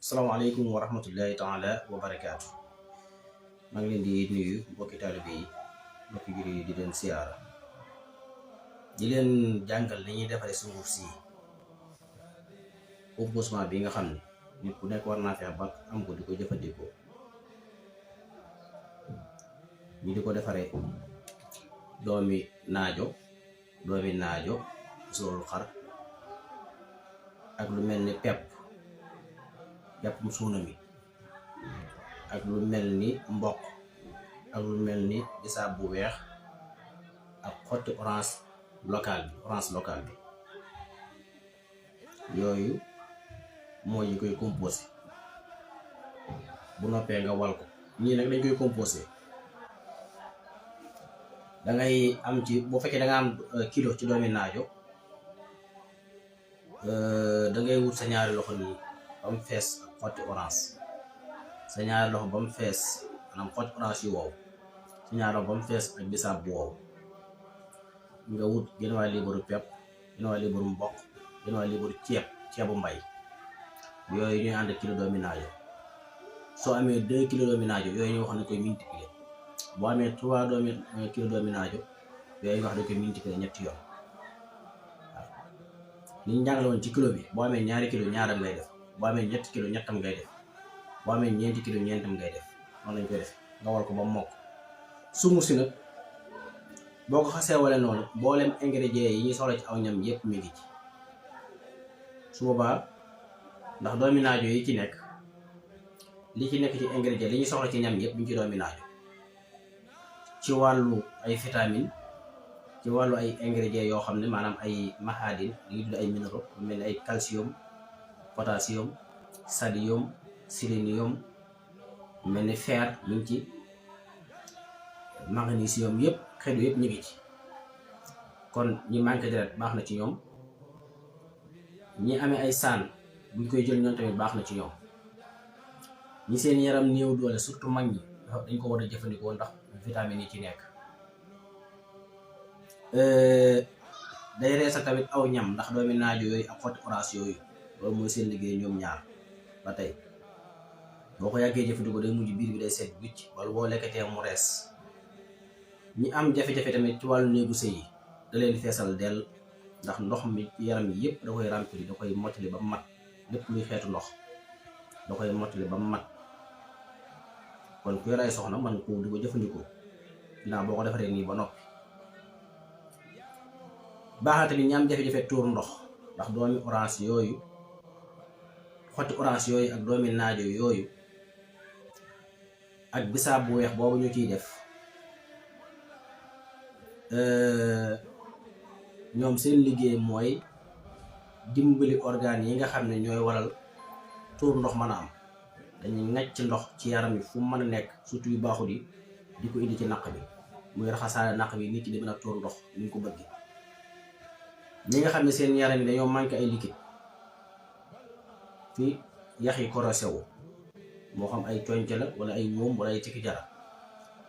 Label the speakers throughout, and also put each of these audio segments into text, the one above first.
Speaker 1: Assalamualaikum warahmatullahi taala wabarakatuh. Maa ngi leen di nuyu mbokki taalibe yi mbokki jullit yi di leen siyaara di leen jàngal ni ñuy defaree sunguf si composement bi nga xam ne nit ku nekk war naa fexe ba am ko di ko jëfandikoo. ñu di ko defaree doomi naajo soolu xar ak lu mel ni peppum suuna mi ak lu mel ni mboq ak lu mel ni bisaab bu weex ak xotti orange local bi yooyu mooy yi koy composé. Bu noppee nga wal ko ñii nag dañ koy composé dangay am ci bu fekkee da nga am kilo ci doomi naajo dangay wut sa ñaari loxo nii ba mu fees ak xotti orange sa ñaari loxo ba mu fees maanaam xotti orange yu wow sa ñaari loxo ba mu fees ak bisaab bu wow nga wut genn wàll liibaru pepp genn wàll liibaru mboq genn wàll liibaru ceebu mbay yooyu ñuy ànd ak kilo doomi naajo. soo amee 2 kilo doomi naajo yooyu ñu wax ne koy multiplier boo amee 3 kilo doomi naajo yooyu nga wax ne koy multiplier ñetti yoon. waaw li ñu jàngale woon ci kilo bi boo amee 2 kilo ñaaram ngay def boo amee 3 kilo ñettam ngay def boo amee 4 kilo ñeentam ngay def noonu lañ koy def nga wal ko ba mokk. sunguf si nag boo ko xasee wale noonu mboolem ingrédients yi ñuy soxla ci aw ñam yépp mi ngi ci. su boobaa ndax doomi naajo yi ci nekk li ci nekk ci ingrédients li ñuy soxla ci ñam yépp ñu ci doomi naajo ci wàllu ay vitamine ci wàllu ay ingrédients yoo xam ne maanaam ay mahadin li tudd ay minéraux lu mel ni ay calcium potassium sodium sélénium mel ni fer mi ngi ci magnésium yëpp xeetu yëpp ñu ngi ci. kon ñi manqué deret baax na ci ñoom ñi amee ay saan buñ koy jël ñoom tamit baax na ci ñoom ñi seen yaram néew doole surtout mag ñi dañ ko war a jëfandikoo ndax vitamine yi ci nekk. day reesal tamit aw ñam ndax doomi naajo yooyu ak xotti orange yooyu loolu mooy seen liggéey ñoom ñaar ba tey boo ko yàggee jëfandikoo day mujj biir bi day seet wicc wala boo lekkatee mu rees. ñi am jafe-jafe tamit ci wàllu néegu sëy yi da leen feesal dell ndax ndox mi yaram yi yëpp da koy remplir da koy mottali ba mat lépp luy xeetu ndox da koy mottali ba mat. kon ku yor ay soxna man ko di ko jëfandikoo ginnaaw boo ko defaree nii ba noppi. baax na tamit ñi am jafe-jafe tuur ndox ndax doomi orange yooyu xotti orange yooyu ak doomi naajo yooyu ak bisaab bu weex boobu ñu ciy def ñoom seen liggéey mooy dimbali organes yi nga xam ne ñooy waral tuur ndox mën a am. dañuy ngacc ndox ci yaram yi fu mu mën a nekk surtout yu baaxul yi di ko indi ci naq bi muy raxasaale naq bi nit ki di mën a tuur ndox ni ñu ko bëggee. ñi nga xam ne seen yaram yi dañoo manqué ay liquide fi yax yi korosé wu moo xam ay coñce la wala ay wóom wala ay tikki jara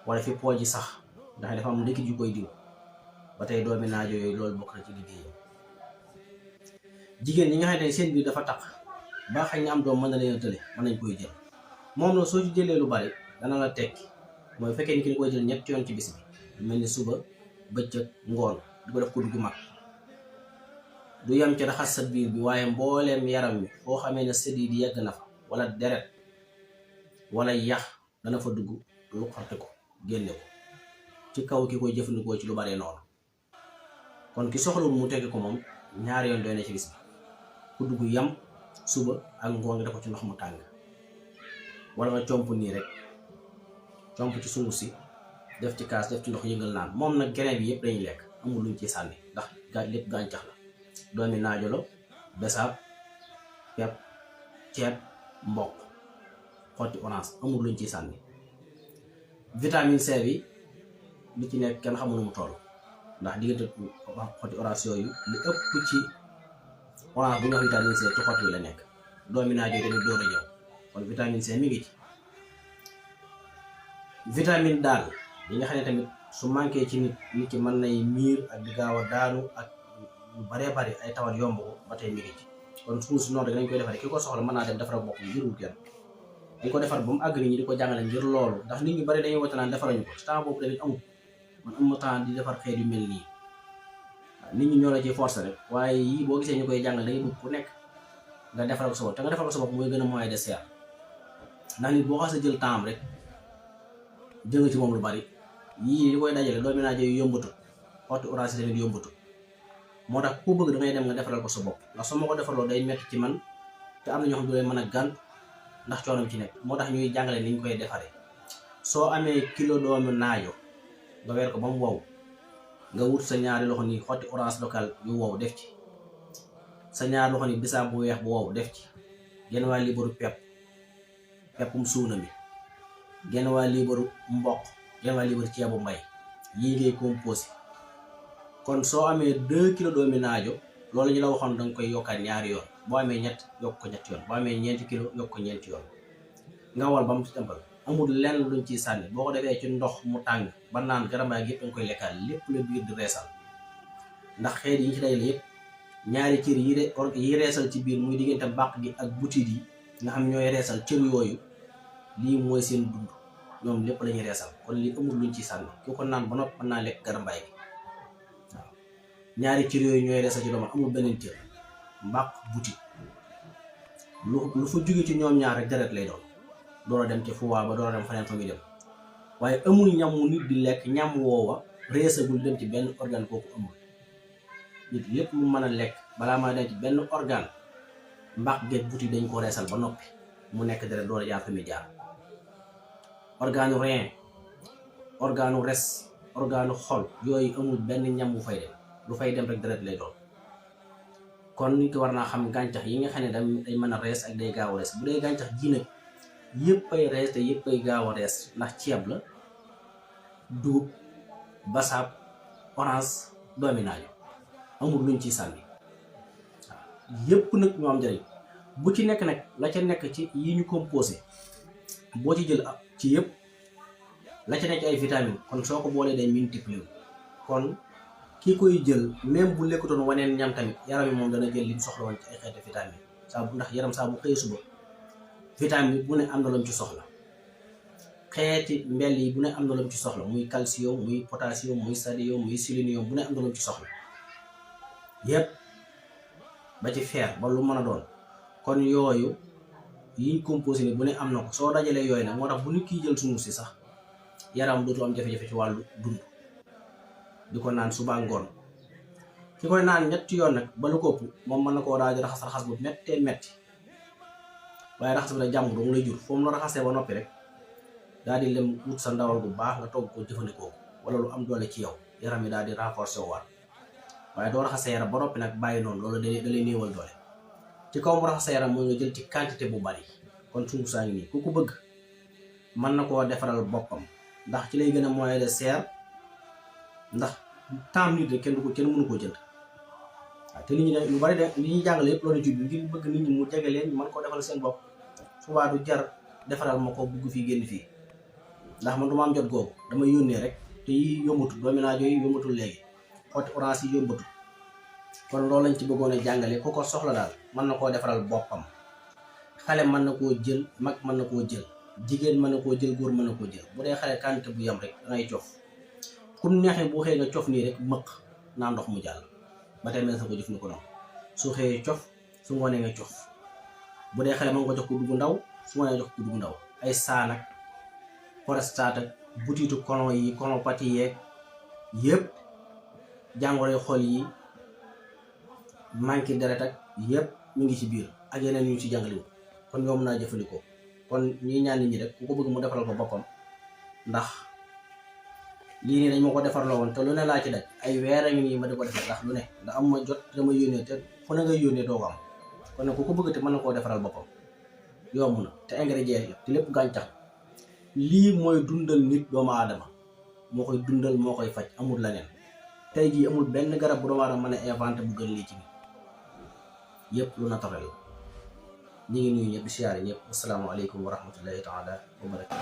Speaker 1: wala fi pooj yi sax ndax dafa am liquide yu koy diw ba tey doomi naajo yooyu loolu bokk na ci liggéeyam. jigéen ñi nga xam ne seen biir dafa taq ba xëy na am doom mën na leen a tële mën nañ koy jël moom la soo ci jëlee lu bari dana la tekki mooy fekkee ni ki koy jël ñetti yoon ci bis bi lu mel ni suba bëccëg ngoon di ko def ko dugg mag du yem ci raxas sa biir bi waaye mbooleem yaram mi foo xamee ne sëdd yi di yegg na fa wala deret wala yax dana fa dugg lu xarte ko génne ko ci kaw ki koy jëfandikoo ci lu baree noonu. kon ki soxlawul mu tegg ko moom ñaari yoon doy na ci bis bi ku dugg yam suba ak ngoon nga def ko ci ndox mu tàng wala nga comp nii rek comp ci sunguf si def ci kaas def ci ndox yëngal naan. moom nag grain bi yëpp dañuy lekk amul luñ ci sànni ndax lépp gàncax la. doomi naajo la besaab pepp ceeb mboq xotti orange amul luñ ci sànni. vitamine C bi li ci nekk kenn xamul nu mu toll ndax diggante xotti orange yooyu li ëpp ci orange bu ñu wax vitamine C ci xott wi la nekk. doomi naajo yi tamit door a ñëw kon vitamine C mi ngi ci. vitamine daal yi nga xam ne tamit su manqué ci nit ki mën nay miir ak di gaaw a daanu ak lu baree bari ay tawat yomb ko ba tey mi ngi ci. kon suuf si noonu rek dañ koy defaree ki ko soxla mën naa dem defar bopp bi jërul kenn dañ ko defar ba mu àgg nit ñi di ko jàngale ngir loolu ndax nit ñu bari dañuy woote naan defarañu ko temps boobu tamit amul man am na temps di defar xeet yu mel nii nit ñi ñoo la ci force rek waaye yii boo gisee ñu koy jàngal dañuy bëgg ku nekk nga defaral ko sa bopp te nga defaral ko sa bopp mooy gën a moyen de serre ndax nit boo xasee jël temps rek jëng ci moom lu bari yii li koy dajale doomi naajo yu yombatu xotti orange tamit yombatu moo tax ku bëgg da ngay dem nga defaral ko sa bopp ndax soo ma ko defarloo day metti ci man te am na ñoo xam ne du leen mën a gànt ndax coono ci nekk moo tax ñuy jàngale ni ñu koy defaree soo amee kilo doomu naajo nga weer ko ba mu wow nga wut sa ñaari loxo ni xotti orange local yu wow def ci sa ñaari loxo ni bisaab bu weex bu wow def ci genn waa liibaru peppum suuna mi genn waa liibaru mboq genn waa liibaru ceebu mbay yii ngay composé kon soo amee 2 kilo doomi naajo loolu ñu la waxoon danga koy yokkaat ñaari yoon boo amee ñett yokk ko ñetti yoon boo amee ñeenti kilo yokk ko ñeenti yoon nga wal ba mu tëmbal amul lenn luñ ciy sànni boo ko defee ci ndox mu tàng ba naan garamaay yëpp danga koy lekkaat lépp la biir di reesal ndax xeet yi ñu ci dajale yëpp ñaari cër yi reesal ci biir muy diggante bàq gi ak butit yi nga xam ñooy reesal cër yooyu lii mooy seen dund ñoom lépp la ñuy reesal kon lii amul luñ ciy sànni ki ko naan ba noppi mën naa lekk garambaay gi waaw ñaari cër yooyu ñooy reesal ci doomu amul beneen cër mbàq butit lu fa jóge ci ñoom ñaar rek deret lay doon door a dem ci fuwaa ba door a dem faneen fa muy dem waaye amul ñamu nit di lekk ñam woowa reesagul dem ci benn organe kooku amul nit lépp lu mën a lekk balaa maa dem ci benn organe mbàq geeg butit dañ ko reesal ba noppi mu nekk deret door a jaar fa muy jaar organe rein organe res organe xol yooyu amul benn ñam bu fay dem lu fay dem rek deret lay doon kon nit ki war naa xam gàncax yi nga xam ne day mën a rees ak day gaaw a rees bu dee gàncax ji nag yëpp ay rees te yëpp ay gaaw a rees ndax ceeb la dugub basaab orange doomi naajo amul luñ ci sànni waaw yëpp nag ñoo am njëriñ bu ci nekk nag la ca nekk ci yi ñu composé boo ci jël ci yëpp la ca nekk ay vitamine kon soo ko boolee day multiplier kon kii koy jël même bu lekkutoon waneen ñam tamit yaram yi moom dana jël li mu soxla woon ci ay xeeti vitamine saa bu ndax yaram saa bu xëyee suba vitamine bu ne am na lu mu ci soxla xeeti mbell yi bu ne am na lu mu ci soxla muy calcium muy potassium muy sodium muy sélénium bu ne am na lu mu ci soxla yépp ba ci fer ba lu mën a doon kon yooyu yiñ composé ni bu ne am na ko soo dajalee yooyu nag moo tax bu nit kiy jël sunguf si sax yaram dootu am jafe-jafe ci wàllu dund di ko naan suba ngoon ki koy naan ñetti yoon nag ba lu ko ëpp moom mën na koo daal di raxas bu mettee metti waaye raxas bi nag jàmm dong lay jur foofu la raxasee ba noppi rek daal di lem wut sa ndawal bu baax nga togg ko jëfandikoo ko wala lu am doole ci yow yaram yi daal di renforcer waat waaye doo raxasee yaram ba noppi nag bàyyi noonu loolu da lay néewal doole ci kaw mu raxasee yaram mooy nga jël ci quantité bu bari kon sunguf saa ngi nii ku ko bëgg mën na koo defaral boppam ndax ci lay gën a moyen de serre ndax temps nit rek kenn mënu koo jënd waaw te nit ñi lu bari de li ñuy jàngale yëpp loolu jublu ngir bëgg nit ñi mu jege leen mën koo defal seen bopp subaa du jar defaral ma ko bugg fii génn fii ndax man du ma am jot googu damay yónnee rek te yi yombatul doomi naajo yi yombatul léegi xotti orange yi yombatul kon loolu lañ ci bëggoon a jàngale ku ko soxla daal mën na koo defaral boppam xale mën na koo jël mag mën na koo jël jigéen mën na koo jël góor mën na koo jël bu dee xale quantité bu yam rek dangay cof kum neexee bu xëyee nga cof nii rek mëq naa ndox mu jàll ba tey mel sa ko jëf ni ko noonu su xëyee cof su ngoonee nga cof bu dee xale mën nga ko jox ko dugg ndaw su ngoonee nga jox ko dugg ndaw ay saan ak prostate ak butitu colon yi colopathie yeeg yëpp jàngoro xol yi manqué deret ak yëpp mu ngi ci biir ak yeneen ñu ci jàngaliwu kon ñoom naa jëfandikoo kon ñuy ñaan nit ñi rek ku ko bëgg mu defaral ko boppam ndax lii nii dañ ma ko defarloo woon te lu ne laa ci daj ay weer a ngi nii ma di ko defar ndax lu ne ndax am ma jot dama yónnee te fu ne nga yónnee doo ko am kon nag ku ko bëgg te mën na koo defaral boppam yomb na te ingrédients la te lépp gàncax lii mooy dundal nit doomu aadama moo koy dundal moo koy faj amul leneen tey jii amul benn garab bu doomu aadama mën a inventé bu gën lii ci nit yëpp lu naturel la ñu ngi nuyu ñëpp di siyaare ñëpp asalaamaaleykum wa rahmatullahi taala wa barakatu